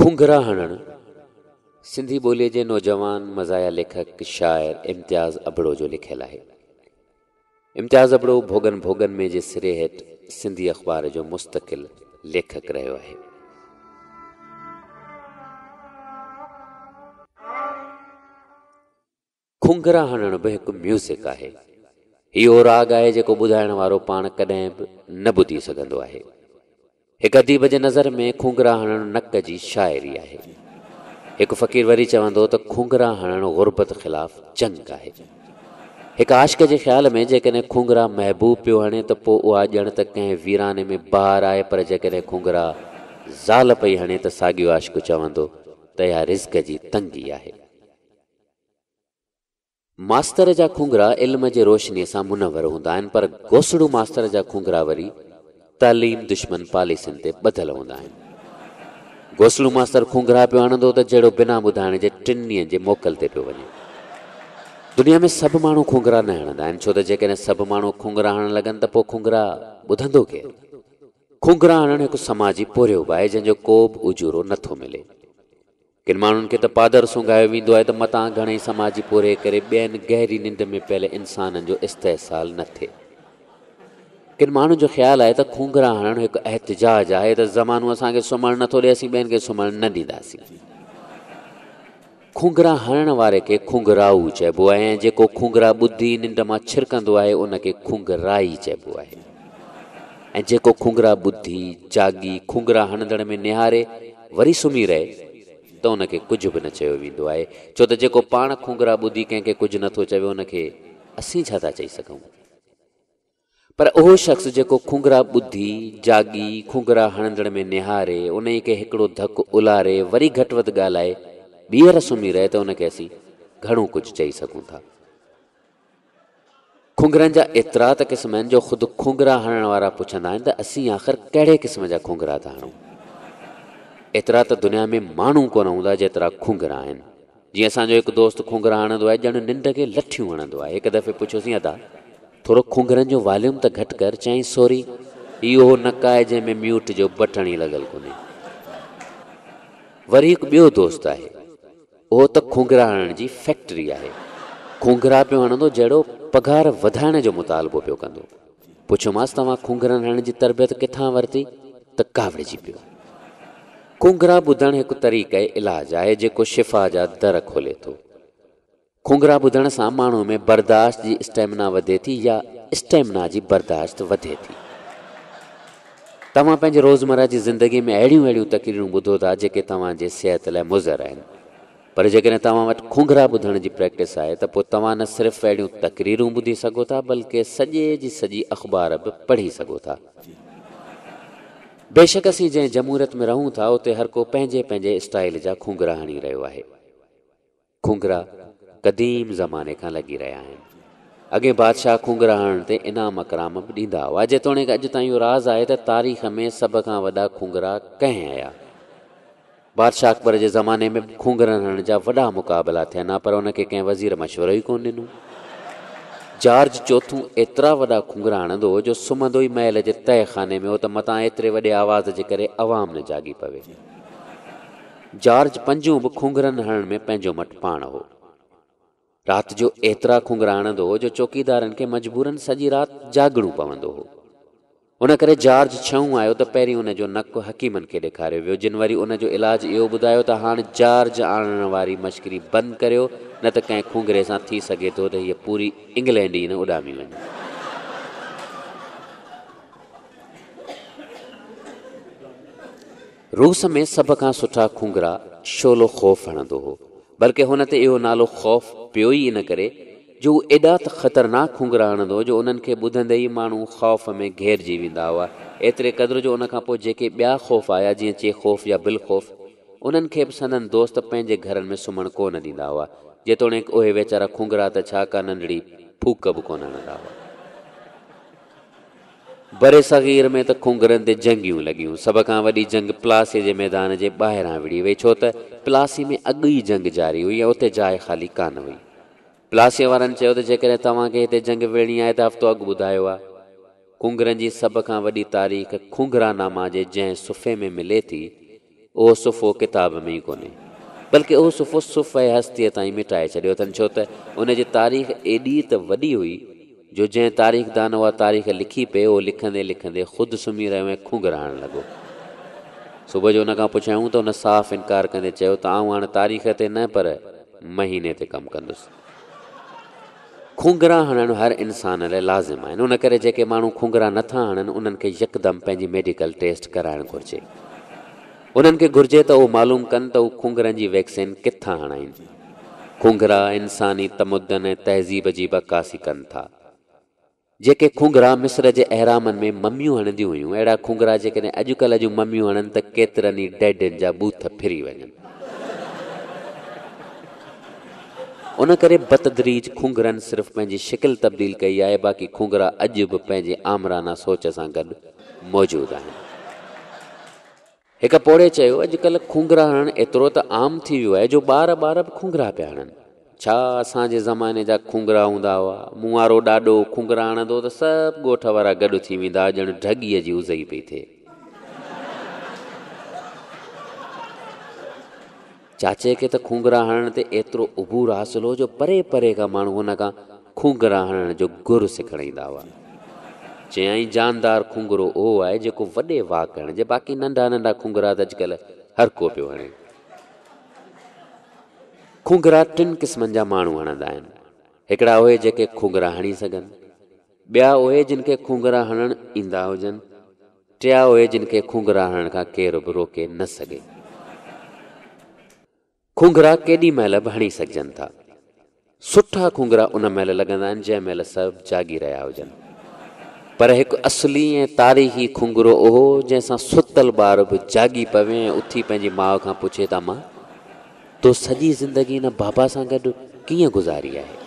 کونگهرا هڻڻ سنڌي ٻوليء جي نوجوان مزاحيه ليکڪ شاعر امتياز ابڙو جو لکيل آهي. امتياز ابڙو ڀوڳن ڀوڳن ۾ جي سري هيٺ سنڌي اخبار جو مستقل ليکڪ رهيو آهي. کونگهرا هڻڻ به هڪ ميوزڪ آهي. هي اهو راڳ آهي جيڪو ٻڌائڻ وارو پاڻ ڪڏهن به نه ٻڌي سگهندو آهي. هڪ اديب جي نظر ۾ کونگهرا هڻڻ نڪ جي شاعري آهي. هڪ فقير وري چوندو ته کونگهرا هڻڻ غربت خلاف جنگ آهي. هڪ عاشق جي خيال ۾ جيڪڏهن کونگهرا محبوب پيو هڻي ته پوء اها ڄڻ ته ڪنهن ويراني ۾ بهار آهي پر جيڪڏهن کونگهرا زال پئي هڻي ته ساڳيو عاشق چوندو ته اها رزق جي تنگي آهي. ماستر جا کونگهرا علم جي روشنيء سان منور هوندا آهن پر گوسڙو ماستر جا کونگهرا وري تعليم دشمن پاليسين تي ٻڌل هوندا آهن. گوسڙو ماستر کونگهرا پيو هڻندو ته جهڙو بنا ٻڌائڻ جي ٽن ڏينهن جي موڪل تي پيو وڃي. دنيا ۾ سڀ ماڻهو کونگهرا نه هڻندا آهن ڇو ته جيڪڏهن سڀ ماڻهو کونگهرا هڻڻ لڳن ته پوء کونگهرا ٻڌندو ڪير؟ کونگهرا هڻڻ هڪ سماجي پورهيو به آهي جنهن جو ڪو به اجورو نه ٿو ملي. ڪن ماڻهن کي ته پادر سونگهايو ويندو آهي ته متان گهڻي سماجي پورهيي ڪري ٻين گهري ننڊ ۾ پيل انسانن جو استحصال نه ٿئي. ڪن ماڻهن جو خيال آهي ته کونگهرا هڻڻ هڪ احتجاج آهي ته زمانو اسان کي سمهڻ نه ٿو ڏئي اسين ٻين کي سمهڻ نه ڏينداسين. کونگهرا هڻڻ واري کي کونگهرائو چئبو آهي ۽ جيڪو کونگهرا ٻڌي ننڊ مان ڇرڪندو آهي ان کي کونگهرائي چئبو آهي. ۽ جيڪو کونگهرا ٻڌي، جاڳي، کونگهرا هڻندڙ ۾ نهاري وري سمهي رهي ته ان کي ڪجهه به نه چيو ويندو آهي، ڇو ته جيڪو پاڻ کونگهرا ٻڌي ڪنهن کي ڪجهه نه ٿو چوي ان کي اسين ڇا ٿا چئي سگهون؟ پر اهو شخص جيڪو کونگهرا ٻڌي، جاڳي، کونگهرا هڻندڙ ۾ نهاري، انهيء کي هڪڙو ڌڪ الاري، وري گهٽ وڌ ڳالهائي، ٻيهر سمهي رهي ته ان کي اسين گهڻو ڪجهه چئي سگهون ٿا. کونگهرن جا ايترا ته قسم آهن جو خود کونگهرا هڻڻ وارا پڇندا آهن ته اسين آخر ڪهڙي قسم جا کونگهرا ٿا هڻون. ايترا ته دنيا ۾ ماڻهو ڪونه هوندا جيترا کونگهرا آهن. جيئن اسان جو هڪ دوست کونگهرا هڻندو آهي ڄڻ ننڊ کي لٺيون هڻندو آهي. هڪ دفعي پڇيوسين ادا ٿورو کونگهرن جو واليوم ته گهٽ ڪر چيائين سوري هي اهو نڪ آهي جنهن ۾ ميوٽ جو بٽڻ ئي لڳل ڪونهي. وري هڪ ٻيو دوست آهي. اهو ته کونگهرا هڻڻ جي فيڪٽري آهي. کونگهرا پيو هڻندو جهڙو پگهار وڌائڻ جو مطالبو پيو ڪندو. پڇيومانس توهان کونگهرن هڻڻ جي تربيت ڪٿان ورتي ته ڪاوڙجي پيو. کونگهرا ٻڌڻ هڪ طريقه علاج آهي جيڪو شفا جا در کولي ٿو. کونگهرا ٻڌڻ سان ماڻهو ۾ برداشت جي اسٽيمنا وڌي ٿي يا اسٽيمنا جي برداشت وڌي ٿي. توهان پنهنجي روزمره جي زندگي ۾ اهڙيون اهڙيون تقريرون ٻڌو ٿا جيڪي توهان جي صحت لاء مضر آهن پر جيڪڏهن توهان وٽ کونگهرا ٻڌڻ جي پريڪٽس آهي ته پوء توهان نه صرف اهڙيون تقريرون ٻڌي سگهو ٿا بلڪه سڄي جي سڄي اخبار به پڙهي سگهو ٿا. بيشڪ اسين جنهن جمهوريت ۾ رهون ٿا اتي هر ڪو پنهنجي پنهنجي اسٽائيل جا کونگهرا هڻي رهيو آهي. کونگهرا قديم زماني کان لڳي رهيا آهن. اڳئين بادشاهه کونگهرا هڻڻ تي انعام اڪرام به ڏيندا هئا. جيتوڻيڪ اڄ تائين اهو راز آهي ته تاريخ ۾ سڀ کان وڏا کونگهرا ڪنهن هنيا. بادشاهه اڪبر جي زماني ۾ به کونگهرن هڻڻ جا وڏا مقابلا ٿين ها پر ان کي ڪنهن وزير مشورو ئي ڪونه ڏنو. جارج چوٿون ايترا وڏا کونگهرا هڻندو هو جو سمهندو ئي محل جي تهه خاني ۾ هو ته متان ايتري وڏي آواز جي ڪري عوام نه جاڳي پوي. جارج پنجون به کونگهرن هڻڻ ۾ پنهنجو مٽ پاڻ هو. رات جو ايترا کونگهرا هڻندو هو جو چوڪيدارن کي مجبورن سڄي رات جاڳڻو پوندو هو. ان ڪري جارج ڇهون آيو ته پهرين ان جو نڪ حڪيمن کي ڏيکاريو ويو جن وري ان جو علاج اهو ٻڌايو ته هاڻ جارج آڻڻ واري مشڪري بند ڪريو نه ته ڪنهن کونگهري سان ٿي سگهي ٿو ته هيء پوري انگلينڊ ئي نه اڏامي وڃي. روس ۾ سڀ کان سٺا کونگهرا شعلو خوف هڻندو هو، بلڪه هن تي اهو نالو خوف پيو ئي ان ڪري جو هو ايڏا ته خطرناڪ کونگهرا هڻندو هو جو انهن کي ٻڌندي ئي ماڻهو خوف ۾ گهيرجي ويندا هئا، ايتري قدر جو ان کان پوء جيڪي ٻيا خوف آيا جيئن چيخوف يا بلخوف انهن کي به سندن دوست پنهنجي گهرن ۾ سمهڻ ڪو نه ڏيندا هئا، جيتوڻيڪ اهي ويچارا کونگهرا ته ڇا ڪا ننڍڙي ڦوڪ به ڪونه هڻندا هئا. برصغير ۾ ته کونگهرن تي جنگيون لڳيون. سڀ کان وڏي جنگ پلاسي جي ميدان جي ٻاهران وڙهي وئي، ڇو ته پلاسي ۾ اڳ ئي جنگ جاري هئي ۽ اتي جاء خالي ڪانه هئي. پلاسيء وارن چيو ته جيڪڏهن توهان کي هتي جنگ وڙهڻي آهي ته هفتو اڳ ٻڌايو ها. کونگهرن جي سڀ کان وڏي تاريخ کونگهرا ناما جي جنهن صفحي ۾ ملي ٿي، اهو صفحو ڪتاب ۾ ئي ڪونهي. بلڪه اهو صفحو صفحه هستيء تان ئي مٽائي ڇڏيو اٿن ڇو ته ان جي تاريخ ايڏي ته وڏي هئي جو جنهن تاريخدان اها تاريخ لکي پئي اهو لکندي لکندي خود سمهي رهيو ۽ کونگهر هڻڻ لڳو. صبح جو ان کان پڇيائون ته ان صاف انڪار ڪندي چيو ته آئون هاڻ تاريخ تي نه پر مهيني تي ڪم ڪندس. کونگهرا هڻڻ هر انسان لاء لازم آهن، ان ڪري جيڪي ماڻهو کونگهرا نه ٿا هڻن انهن کي يڪدم پنهنجي ميڊيڪل ٽيسٽ ڪرائڻ گهرجي. انهن کي گهرجي ته اهو معلوم ڪن ته هو کونگهرن جي ويڪسين ڪٿان هڻائين. کونگهرا انساني تمدن ۽ تهذيب جي به عڪاسي ڪن ٿا. جيڪي کونگهرا مصر جي اهرامن ۾ مميون هڻنديون هيون، اهڙا کونگهرا جيڪڏهن اڄڪلهه جون مميون هڻن ته ڪيترن ئي ڊيڊين جا ٻوٿ ڦري وڃن. ان ڪري بتدريج کونگهرن صرف پنهنجي شڪل تبديل ڪئي آهي، باقي کونگهرا اڄ به پنهنجي آمرانه سوچ سان گڏ موجود آهن. هڪ پوڙهي چيو، اڄڪلهه کونگهرا هڻڻ ايترو ته عام ٿي ويو آهي جو ٻار ٻار به کونگهرا پيا هڻن. ڇا اسان جي زماني جا کونگهرا هوندا هئا؟ مون وارو ڏاڏو کونگهرا هڻندو ته سڀ ڳوٺ وارا گڏ ٿي ويندا ڄڻ ڍڳيء جي ازئي پئي ٿئي. چاچي کي ته کونگهرا هڻڻ تي ايترو عبور حاصل هو جو پري پري کان ماڻهو هن کان کونگهرا هڻڻ جو گر سکڻ ايندا هئا. چيائين جاندار کونگهرو اهو آهي جيڪو وڏي واڪ هڻجي باقي ننڍا ننڍا کونگهرا ته اڄڪلهه هر ڪو پيو هڻي. کونگهرا ٽن قسمن جا ماڻهو هڻندا آهن. هڪڙا اهي جيڪي کونگهرا هڻي سگهن. ٻيا اهي جن کي کونگهرا هڻڻ ايندا هجن. ٽيا اهي جن کي کونگهرا هڻڻ کان ڪير به روڪي نه سگهي. کونگهرا ڪيڏي مهل به هڻي سگهجن ٿا. سٺا کونگهرا ان مهل لڳندا آهن جنهن مهل سڀ جاڳي رهيا هجن. پر هڪ اصلي ۽ تاريخي کونگهرو اهو جنهن سان ستل ٻار به جاڳي پوي ۽ اٿي پنهنجي ماء کان پڇي ته امان! تو سڄي زندگي ان بابا سان گڏ ڪيئن گذاري آهي؟